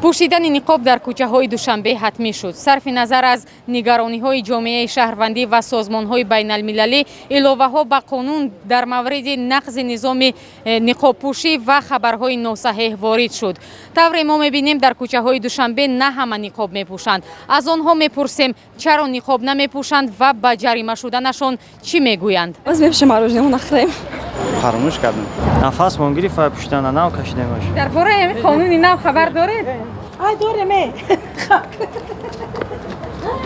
Пӯшидани ниқоб дар кӯчаҳои Душанбе ҳатмӣ шуд. Сарфи назар аз нигарониҳои ҷомеаи шаҳрвандӣ ва созмонҳои байналмилалӣ, иловаҳо ба қонун дар мавриди нақзи низоми ниқобпӯшӣ ва хабарҳои носаҳеҳ ворид шуд. Тавре мо мебинем, дар кӯчаҳои Душанбе на ҳама ниқоб мепӯшанд. Аз онҳо мепурсем, чаро ниқоб намепӯшанд ва ба ҷарима шуданашон чӣ мегӯянд. Боз мепӯшем, мороженое нахӯрем. Фаромӯш кардем. Нафасмон гирифт ва пӯшидана нав кашидемаш. Дар бораи ҳамин қонуни нав хабар доред? Ай, дорем.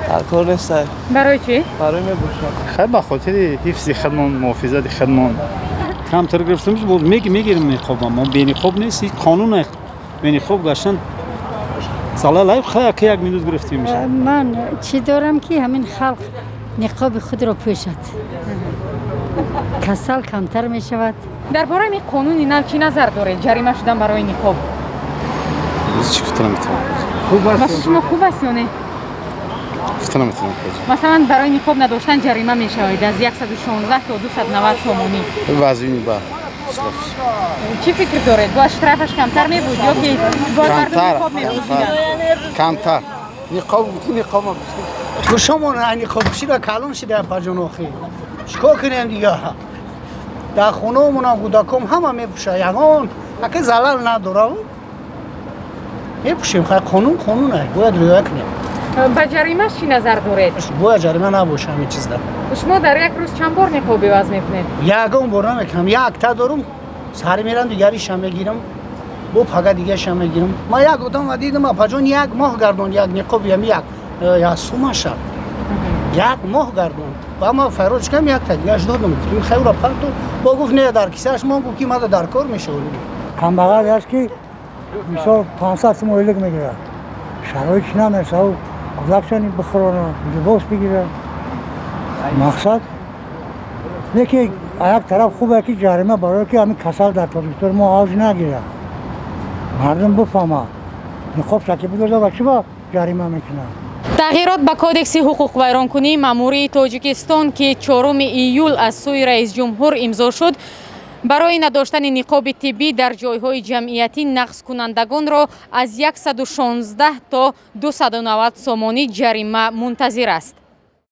Дар кор нестай. Барои чӣ? Барои мебошад. Хай, ба хотири ҳифзи худмон, муҳофизати худмон. Камтар гирифтем, боз мегирим ниқоба. Мо бениқоб нест, қонун бениқоб гаштан залал. Хай, ака, як минут гирифтем. Ман чӣ дорам, ки ҳамин халқ ниқоби худро пӯшад, касал камтар мешавад. Дар бораи ҳамин қонуни нав чӣ назар доред, ҷарима шудан барои ниқоб? Чӣ гуфта наметавонам. Ба шумо хуб аст ё не? Гуфта наметавонам. Масалан, барои ниқоб надоштан ҷарима мешавед аз 116 то 290 сомонӣ. Вазини ба. Чӣ фикр доред, бояд штрафаш камтар мебуд ё ки бояд мардум ниқоб мепӯшиданд? Камтар. Ниқоб гуфти, ниқоб. Гӯшамон ниқоб пӯшида калон шида, апаҷон. Охи, чикор кунем дига? Дар хонаомонам кӯдаком ҳама мепӯшад, ягон ака залал надора, мепӯшем. Хай, қонун қонун, бояд риоя кунем. Ба ҷаримаш чӣ назар доред? Бояд ҷарима набоша ҳамин чизда. Шумо дар як рӯз чанд бор ниқоб иваз мекунед? Ягон бор намекунам. Якта дорум, сари мерам, дигариша мегирам, бо пага дигаша мегирам. Ман як одама дидам, апаҷон, як моҳ гардон як ниқоб, ями як сумаша як моҳ гардон. Ба ма файроч кам, якта дигаш додам, гуфтум: «Хайра, парту». Бо гуфт: «Не, дар кисааш мон». Гуфт, ки мада дар кор мешавад. Камбағал аст, ки мисол 500 сум ойлик мегирад, шароитш намесав, кӯдакшани бихӯрона, либос бигирад. Мақсад не, ки як тараф хубе, ки ҷарима, барое ки ҳамин касал дар Тоҷикистони мо авҷ нагирад, мардум бифаҳмад, ниқоб шаки бидоза ва чӣ ба ҷарима мекунад. Тағйирот ба Кодекси ҳуқуқвайронкунии маъмурии Тоҷикистон, ки 4 июл аз сӯи раисҷумҳур имзо шуд, барои надоштани ниқоби тиббӣ дар ҷойҳои ҷамъиятӣ нақзкунандагонро аз 116 то 290 сомонӣ ҷарима мунтазир аст.